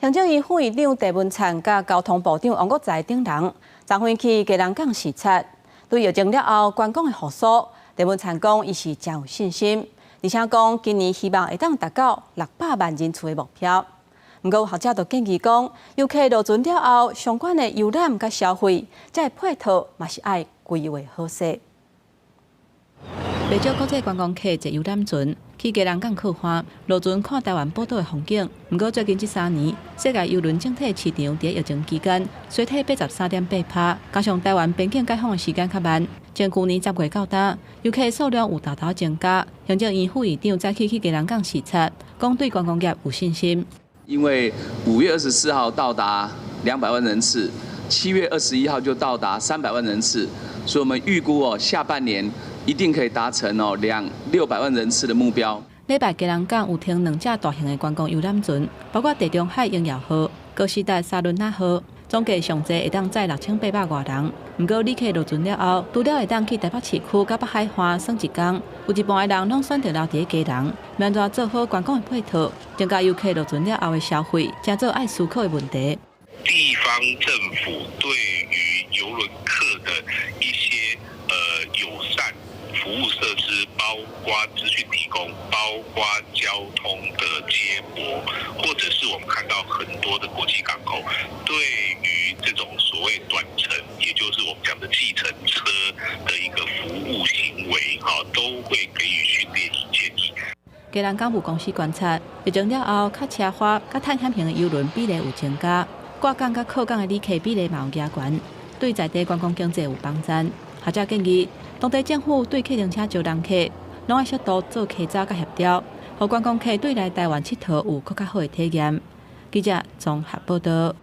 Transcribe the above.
行政院副院長鄭文燦佮交通部長王國材等人，昨昏去基隆港視察，對疫情了後觀光的復甦，鄭文燦講伊是誠有信心，而且講今年希望會當達到六百萬人次的目標。毋過有學者就建議講，遊客落船了後，相關的遊覽佮消費，這个配套嘛是愛規劃好勢。袂少國際觀光客坐遊覽船去基隆港靠岸，落船看臺灣寶島的風景。毋過最近這三年，世界郵輪整體市場佇疫情期間衰退83.8%，加上臺灣邊境解封的時間較慢，從舊年十月到今，遊客數量有大大增加。行政院副院長早起去基隆港視察，講對觀光業有信心。因為5月24號到達200萬人次，7月21號就到達300萬人次，所以我們預估哦，下半年一定可以達成哦兩六百萬人次的目標。禮拜基隆港有停兩隻大型的觀光遊覽船，包括地中海榮耀號、高詩達沙崙納號，總計上濟會當載六千八百外人。毋過旅客落船了後，除了會當去臺北市區佮北海岸耍一工，有一半的人攏選擇留佇基隆。欲按怎做好觀光的配套，增加遊客落船了後的消費，成做愛思考的問題。地方政府對於郵輪客的一些友善服務設施，包括資訊提供，包括交通的接駁，或者是我們看到很多的國際港口，對於這種所謂短程，也就是我們講的計程車的一個服務行為，哈，都會給予訓練與建議。基隆港務公司觀察，疫情了後，較奢華、較探險型的郵輪比例有增加，掛港佮靠港的旅客比例嘛有加懸，對在地觀光經濟有幫助。學者建議，當地政府對計程車招人客，攏愛適度做稽查佮協調，予觀光客對來臺灣𨑨迌有閣較好的體驗。記者綜合報道。